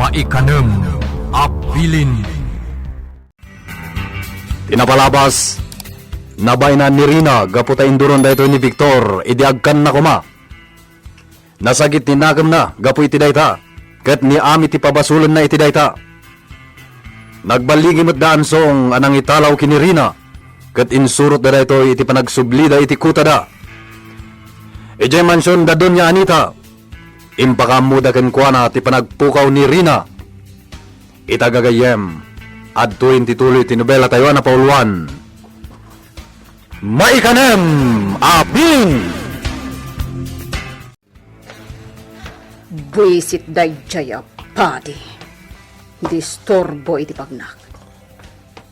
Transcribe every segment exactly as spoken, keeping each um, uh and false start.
Maikanem a bilin. Ti napalabas, nabayna ni Rina gapu ta induron daytoy ni Victor idi agkanna koma. Nasagit ti nakemna gapu iti dayta, ket ni Ami ti pabasolenna iti dayta. Nagballigi met da Ansong a nangitalaw ken ni Rina, ket insurotda daytoy iti panagsublida iti kutada. Idiay mansion da Doña Anita, impakaammoda kenkuana ti panagpukaw ni Rina. Ita gagayyem, adtoyen ti tuloy ti nobelatayo a napauluan, Maikanem a Bilin. Buisit daydiay a padi. Disturbo iti bagnak.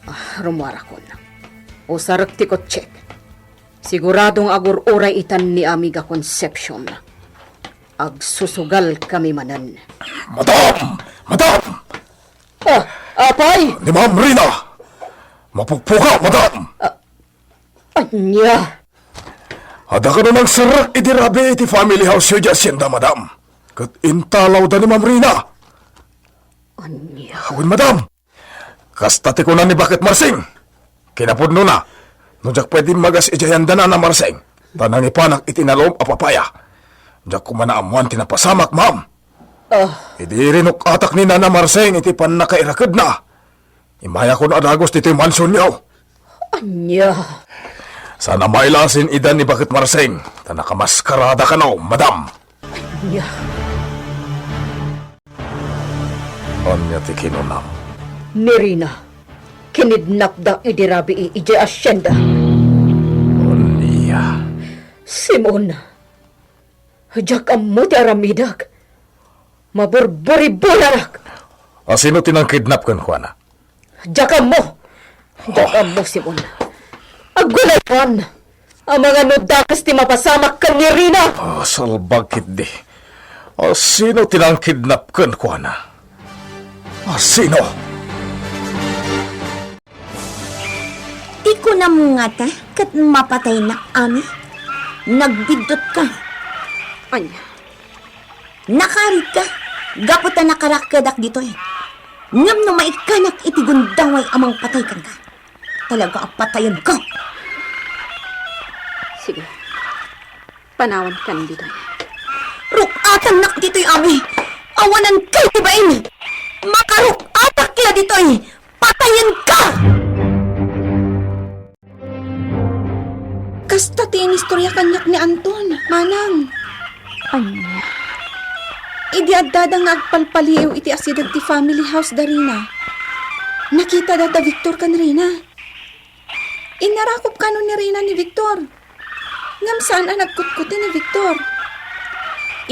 Ah, rummuarakon. Usarek ti kotsek. Sigurado nga agur-uray itan ni Amiga Concepcion. Agsusugalkami manen. Madam! Madam! Ah, apay! Ni Ma'am Rina! Mapukpukaw, madam! Ah, ania? Adda kano nangserrek idi rabii iti family house-yo idiay hacienda, madam. Ket intalawda ni Ma'am Rina. Ania? Wen, madam. Kasta ti kuna ni Baket Marsing. Kinapudnona, no diak pwede magas idiay hacienda ni Nana Marsing, ta nangipanak iti nalum a papaya. Diak koma naammuan ti napasamak, ma'am. Ah. Idi rinuk-atak ni Nana Marsing iti pannakairakedna, immayakon a dagus ditoy mansionyo. Ania? Saan a mailasin ida ni Baket Marsing, ta nakamaskarada kano, madam. Ania? Ania ti kinunam? Ni Rina, kinidnapda idi rabii idiay hacienda. Ania? Simon, diak ammo ti aramidek. Maburburiburanak. A sino ti nangkidnap kenkuana? Diak ammo. Diak ammo, Simon. Aggulayan. Amangan no dakes ti mapasamak ken ni Rina. Ah, salbag ketdi. Ah, sino ti nangkidnap kenkuana? Ah, sino? Ti kunam ngata ket mapataynak, Ami? Nagbiddutka. Ania? Nakaritka, gapu ta nakarakkedak ditoy. Ngem no maikkanak iti gundaway a mangpatay kenka, talaga a patayenka. Sige. Panawankan ditoy. Ruk-atannak ditoy, Ami. Awananka iti bain. Makaruk-atak la ditoy. Patayenka! Kasta ti inistorya kaniak ni Anton, manang. Ania? Idi addada nga agpalpaliiw iti asideg ti family house da Rina, nakitada da Victor ken Rina. Inarakup kano ni Rina ni Victor. Ngem saan a nagkutkuti ni Victor.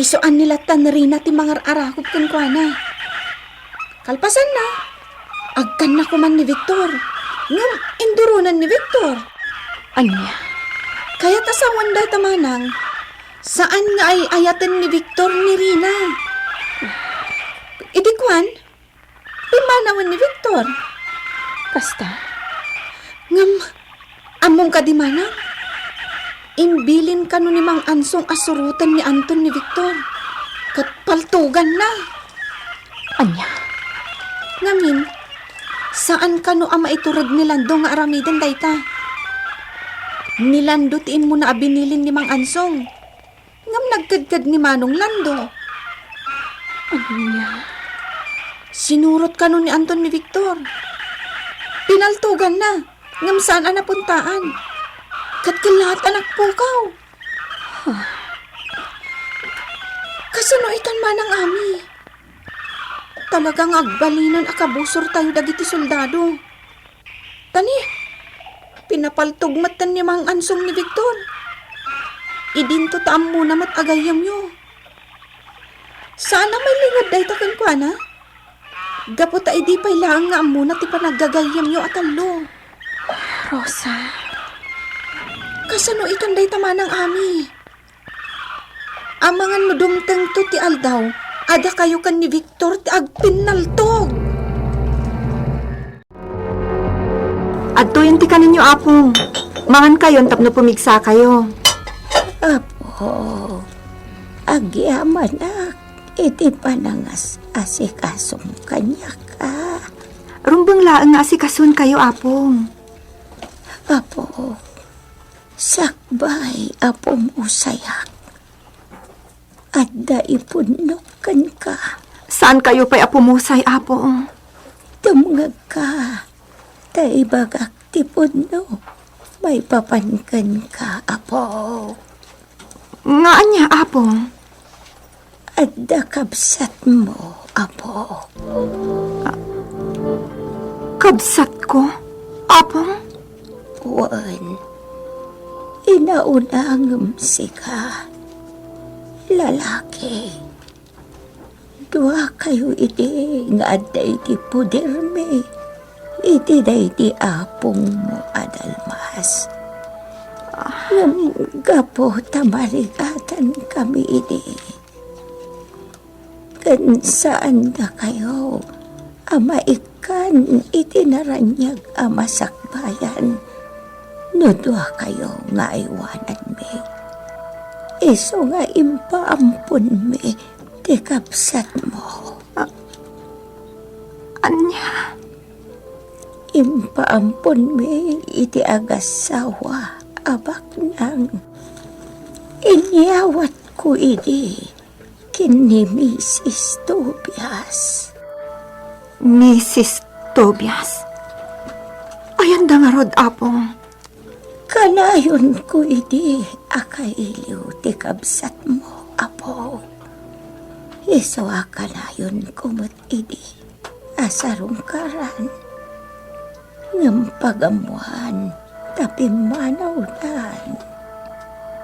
Isu a ni latta ni Rina ti mangar-arakup kenkuana. Kalpasanna, agkanna koman ni Victor. Ngem induronan ni Victor. Ania? Kayat a sawen dayta manang, saan nga ay-ayaten ni Victor ni Rina. Idi kuan, pimmanawen ni Victor. Kasta? Ngem, ammom kadi manang? Imbilin kano ni Mang Ansong a suroten ni Anton ni Victor. Ket paltuganna. Ania? Ngamin, saan kano a maitured ni Lando nga aramiden dayta? Ni Lando ti immuna a binilin ni Mang Ansong. Ngem nagkedked ni Manong Lando. Ania? Sinurot kano ni Anton ni Victor. Pinaltuganna, ngem saan a napuntaan. Ket kellaat a nagpukaw. Kasano itan manang Ami? Talaga nga agbalinen a kabusortayo dagiti soldado. Tani, pinapaltog metten ni Mang Ansong ni Victor. Idinto ta ammona met a gayyemyo. Saan a mailinged dayta kenkuana? Gapu ta idi pay laeng nga ammona ti panaggagayyemyo a tallo. Rosa. Kasano itan dayta manang Ami? Amangan no dumtengto ti aldaw, adda kayo ken ni Victor ti agpinnaltog. Adtoyen ti kaninyo, Apong. Mangan kayon tapno pumigsa kayo. Apo, agyamanak. iti panangas-asikasom kaniak a. Rumbeng laeng nga asikasoenkayo, Apong. Apo, sakbay a pumusayak. Adda ipudnok kenka. Saankayo pay a pumusay, Apong? Dumngegka, ta ibagak ti pudno maipapan kenka, Apo. Nga ania, Apong? Adda kabsatmo, Apo. Ah, kabsatko, Apong? Wen, inauna ngem sika, lalaki. Duakayo idi nga adda iti podermi iti daydi apongmo a dalmas. Ngem gapu ta marigatankami idi, ken saandakayo a maikkan iti naraniag a masakbayan no duakayo nga aywananmi. Isu nga impaamponmi ti kabsatmo. A-, ania? Impaamponmi iti agasawa a baknang. Inyawatko idi ken ni Misis Tobias. Misis Tobias? Ayanda ngarud, Apong? Kanayonko idi a kailiw ti kabsatmo, Apo. Isu a kanayonko met idi a sarungkaran. Ngem pagammoan ta pimmanawdan.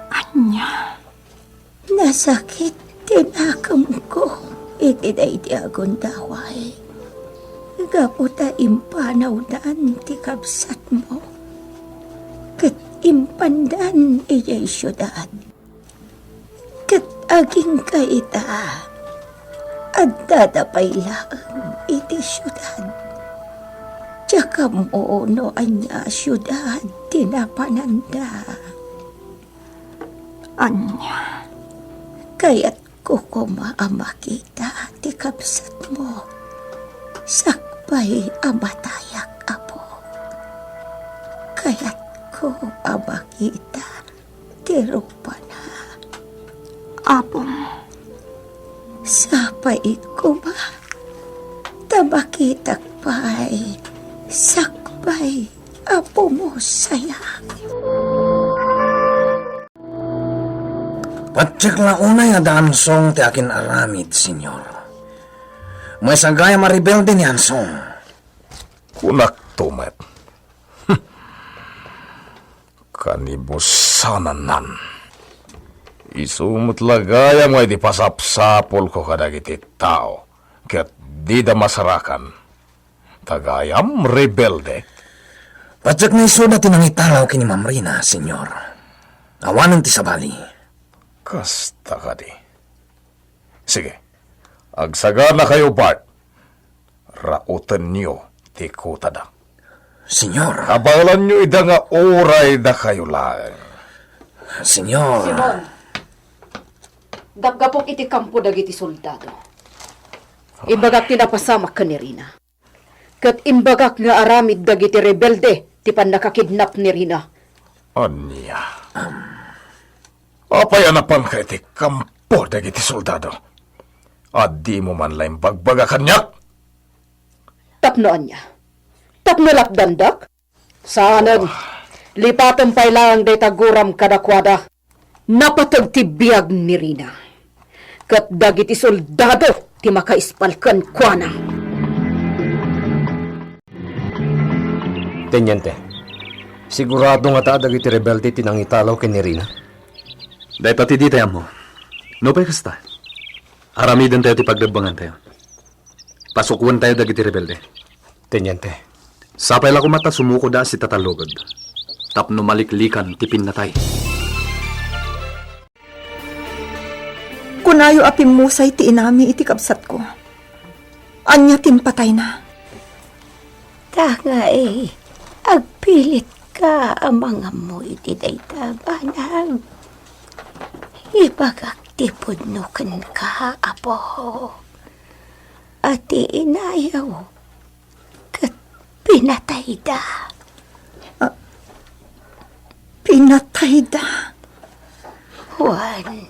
Ania? Nasakit ti nakemko iti daydi a gundaway. Gapu ta impanawdan ti kabsatmo, ket impandan idiay siudad. Ket agingga ita, addada pay laeng iti siudad. Diak ammo no ania a siudad ti napananda. Ania? Kayatko koma a makita ti kabsatmo sakbay a matayak, Apo. Kayatko a makita ti rupana. Apong. Sapay koma ta makitak pay sakbay a pumusayak. Patiek la unay a daansong ti akin-aramid, Señor. Maysa gayam a rebelde ni Ansong. Kunakto met. Kanibusanannan. Isu met la gayam nga idi pasapsapulko kadagiti tao, ket dida masarakan. Ta gayam rebelde. Patiek nga isuda ti nangitalaw ken ni Mamrina, Señor. Awanen ti sabali. Kasta kadi. Sige, agsaganakayo, Bart. Raotenyo ti kutada. Señor. Kabaelanyo ida nga uray dakayo laeng. Señor. Simon, gapgapuk iti kampo dagiti soldado. Imbagak ti napasamak ken ni Rina. Ket imbagak nga aramid dagiti rebelde ti pannakakidnap ni Rina. Ania? Apay a napanka iti kampo dagiti soldado? Adimo man la imbagbaga kaniak? Tapno ania? Tapno lapdandak? Saanen. Lipatem pay laeng dayta guram kadakuada. Napateg ti biag ni Rina. Ket dagiti soldado ti makaispal kenkuana. Teniente, sigurado ngata a dagiti rebelde ti nangitalaw ken ni Rina? Dayta ti ditay ammo. Nupay kasta, aramidentayo ti pagrebbengantayo. Pasukoentayo dagiti rebelde. Teniente. Sapay la koma ta sumukoda a sitatalloged tapno maliklikan ti pinnatay. Kunayo a pimmusay ti inami iti kabsatko. Ania ti impatayna? Tangay, agpilitka a mangammo iti dayta a banag. Ibagak ti pudno kenka, Apo, a ti inayo ket pinatayda. Ah, pinatayda? Wen,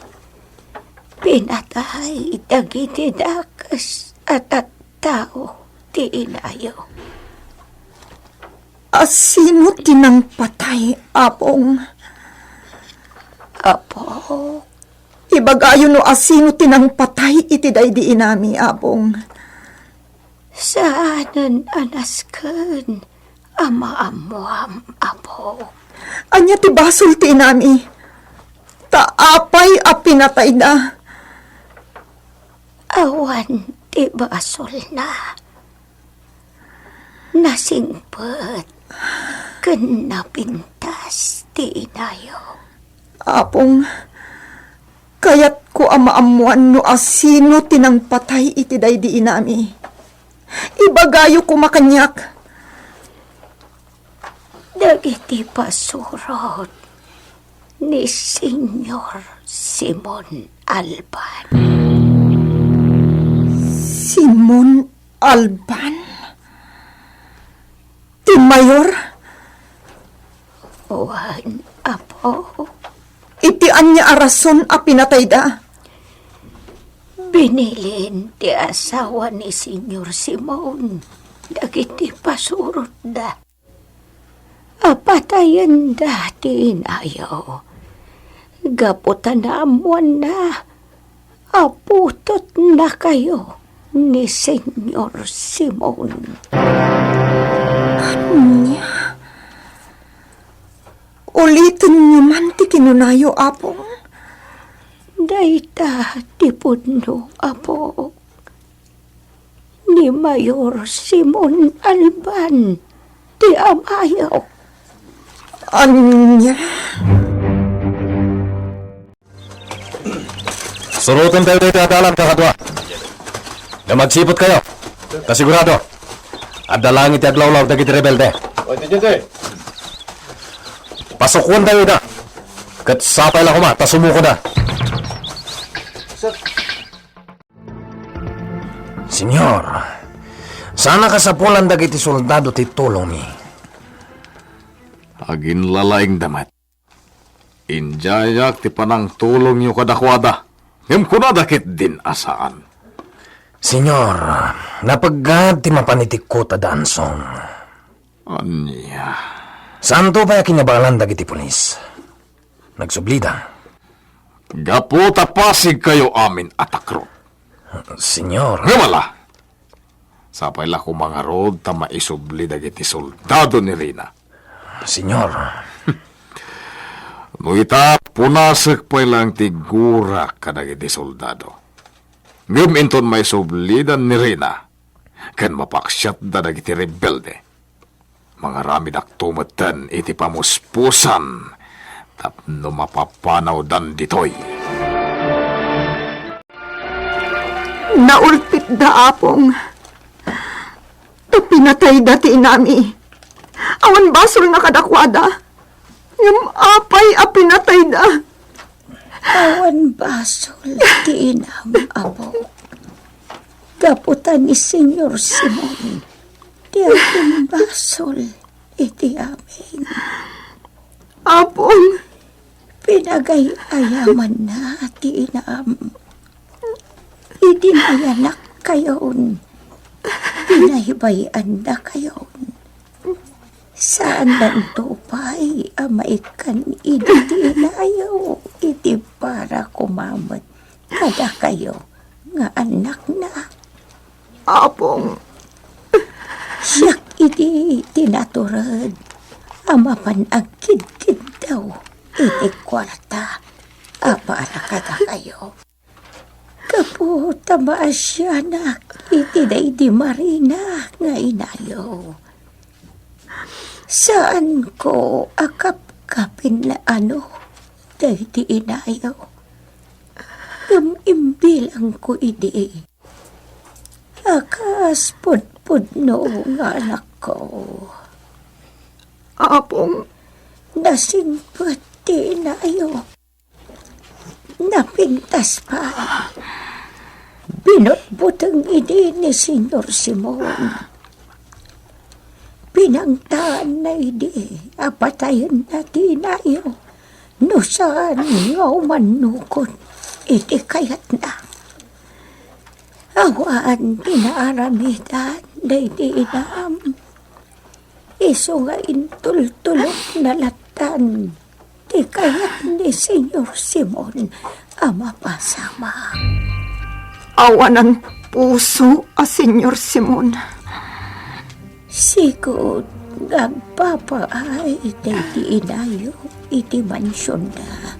pinatay dagiti dakes a tattao ti inayo. A sino ti nangpatay, Apong? Apo. Ibagayo no a sino ti nangpatay iti daydi inami, Apong. Saanen a nasken a maammuam, Apo. Ania ti basol ti inami? Ta apay a pinatayda? Awan ti basolna. Nasingpet ken napintas ti inayo. Apong, kayatko a maammuan no a sino ti nangpatay iti daydi inami. Ibagayo koma kaniak. Dagiti pasurot ni Señor Simon Alban. Simon Alban? Ti mayor? Wen, Apo. Iti ania a rason a pinatayda? Binilin ti asawa ni Señor Simon dagiti pasurotda a patayenda ti inayo gapu ta naammoanna a putotnakayo ni Señor Simon. Ania? Ulitenyo man ti kinunayo, Apong. Dayta ti pudno, Apo. Ni Mayor Simon Alban ti amayo. Ania? Suroten tayo dayta a dalan, kakadua. Ngem agsiput kayo. Ta sigurado, adda laeng iti aglawlaw dagiti rebelde. Oy, Teniente. Pasukoen tayo da. Ket sapay la koma ta sumuko da. Sir. Señor, saan a kasapulan dagiti soldado ti tulongmi. Aginlalaingda met. Idiayak ti panangtulongyo kadakuada, ngem kunada ketdin a saan. Señor, napeggad ti mapan iti kuta da Ansong. Ania? Saanto pay a kinabalan dagiti pulis. Nagsublida. Gapu ta pasigkayo amin a takrot. Señor. Ngem ala, sapay la koma ngarud ta maisubli dagiti soldado ni Rina. Señor. No ita, punasek pay laeng ti gurak kadagiti soldado. Ngem inton maisublidan ni Rina, ken mapaksiatda dagiti rebelde, mangaramidakto metten iti pamuspusan tapno mapapanawdan ditoy. Naulpitda, Apong. Ta pinatayda ti inami. Awan basolna kadakuada. Ngem apay a pinatayda? Awan basol ti inam, Apo. Gapu ta ni Señor Simon ti agimbasol iti amin. Apong. Pinagay-ayamanna ti inam. Idi nayanak kayon, pinaybay-anna kayon. Saandanto pay a maikkan idi ti inayo iti para koma met kadakayo nga annakna. Apong. Siak idi ti natured a mapan agkidkiddaw iti kuarta a para kadakayo. Gapu ta maasianak iti daydi Marina nga inayo. Saanko a kapkapin ano daydi inayo. Ngem imbilangko idi a kas pudpudno nga anakko. Apong. Nasingpet ti inayo. Napintas pay. Binutbuteng idi ni Señor Simon. Pinangtaanna idi a patayenna ti inayo no saan nga umannukot iti kayatna. Awan ti naaramidan daydi inam. Isu nga intultulokna lattan ti kayat ni Señor Simon a mapasamak. Awanan puso a Señor Simon. Sigud nga agpapaay daydi inayo iti mansionda.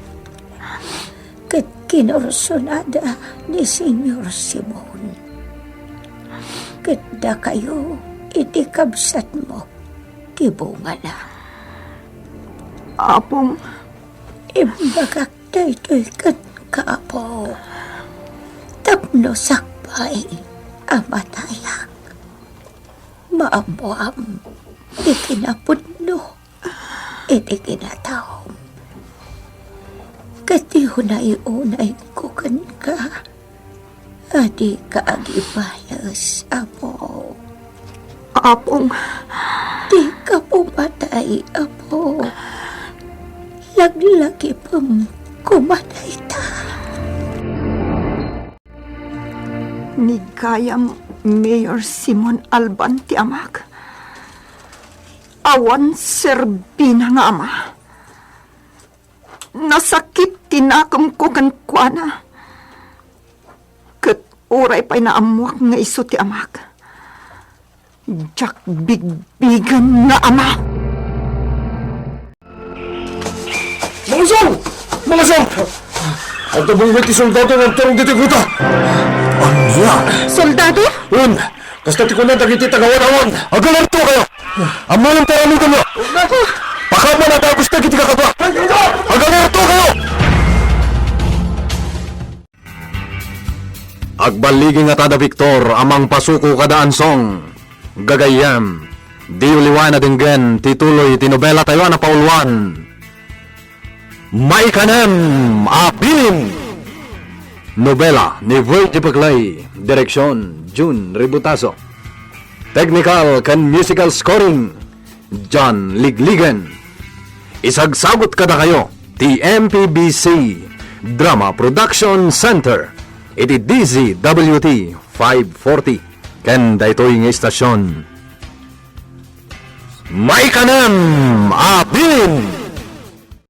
Ket kinursonada ni Señor Simon. Ket dakayo iti kabsatmo ti bungana. Apong. Imbagak daytoy kenka, Apo, tapno sakbay a matayak. Maammoam ti kinapudno iti kinataom. Ket ti unay-unayko kenka, a dika agibales, Apo. Apong. Dika pumatay, Apo. Laglagipem koma dayta. Ni gayam, Mayor Simon Alban ti amak. Awan serbina nga ama. Nasakit ti nakemko kenkuana. Ket uray pay naammoak nga isu ti amak, diak bigbigen nga ama. Mangasong! Mangasong! Adda bunggoy ti soldado nga agturong ditoy kuta. Ania? Soldado? Wen, kasta ti kuna dagiti taga-Wanawan. Agalarto kayo! Ammoyon ti aramidenyo! Pakaammoan a dagus dagiti kakadua! Agalarto kayo! Agballigi ngata da Victor a mangpasuko kada Ansong. Gagayyem, diyo liwaen a denggen ti tuloy ti nobela tayo a napauluan. Maikanem a Bilin! Nobela ni Virgie Paclay, direksyon, Jun Ributaso. Technical ken musical scoring, John Ligligen. Isagsagut kadakayo ti M P B C Drama Production Center iti D Z W T five forty ken daytoy nga istasyon. Maikanem a Bilin!